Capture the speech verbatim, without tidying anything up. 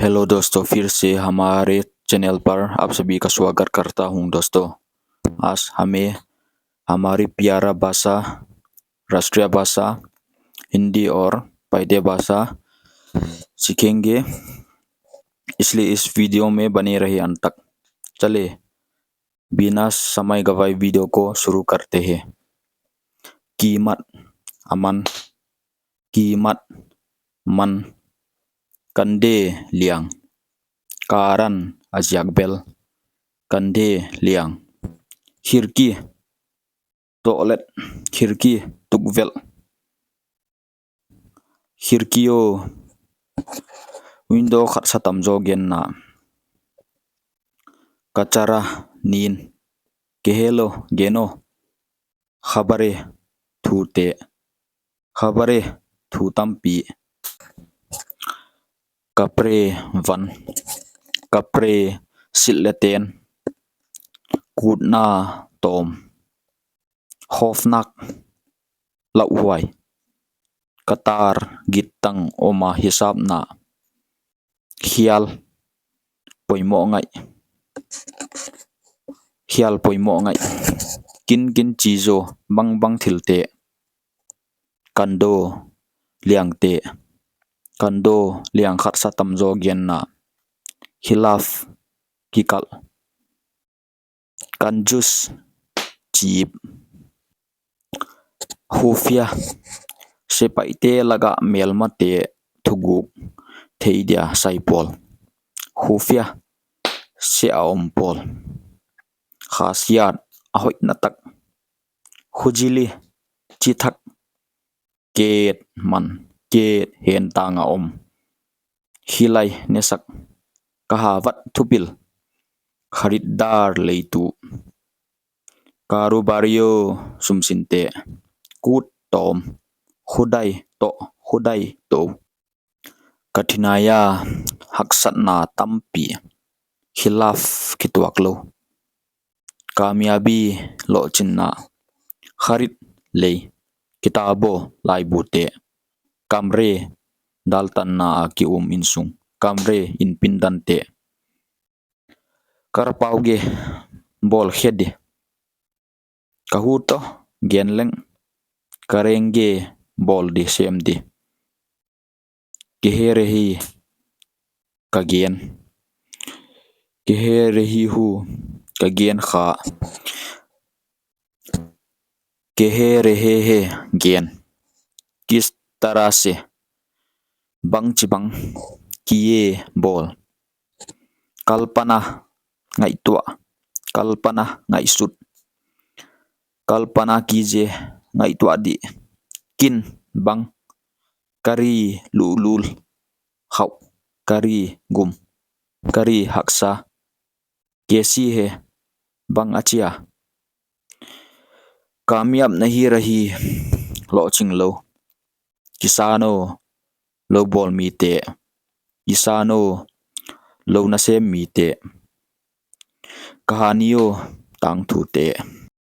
हेलो दोस्तों, फिर से हमारे चैनल पर आप सभी का स्वागत करता हूं दोस्तों। आज हमें हमारी प्यारा भाषा, राष्ट्रीय भाषा हिंदी और पाइते भाषा सीखेंगे, इसलिए इस वीडियो में बने रहिए अंत तक। चले, बिना समय गवाए वीडियो को शुरू करते हैं। Kimat, a man. Kimat, man. Kande, liang. Karan, a ziak bel. Kande, liang. Khirki, tolet. Khirki, tukvelh. Khirki aw, window khat sa tamzaw genna. Kachara, nin. Kehelo, gen aw. Khabare, thute. Khabare, thu tampi. Kapre, van. Kapre, silh leh ten. Kutna, tawm. Khofnak, lauhuai. Katar, gittang, oma, hisapna. Khial, poimoh ngaih. Khial, poimoh ngaih. Kinkin, chizo, bangbang thilte. Kando, liangte. Kando, liang khat sa tamzaw genna. Khilaf, kikalh. Kanjus, chip. Khufia, sepaihte laka melmate thuguk thei dia sai pawl. Khufia, se a om pawl. Khasiat, a hoihna tak. Khujili, chithak. Ket, man. Ket, hentang a om. Khilai, nesak. Kahavat, thupil. Kharitdar, leitu. Karubari aw, sumsinte. Kut, tawm. Khudai, toh. Khudai, tou. Kathinaya, haksatna tampi. Khilaf, kituaklou. Kamiabi, lohchinna. Kharit, lei. Kitabo, laibute. Kamre, daltanna a ki-um insung. Kamre, inpindante. Karpauge, bawl khe di. Kahuto, gen leng. Karenge, bawl di, sem di. Keherehi, ka gen. Keherehi hu, ka gen kha. Keherehehe, gen. Kis tarah se, bangchibang. Kiye, bawl. Kalpana, ngaihtuah. Kalpana, ngaihsut. Kalpana kijiye, ngaihtuah di. Kin, bang. Kari, luhlul. Khauh. Kari, gum. Kari, haksa. Kesi he, bang a chi a. Kamiap nahi rahi, lohchinglou. Kisan aw, lou bawl mite. Kisan aw, lou nasem mite. Kahani aw, tangthute.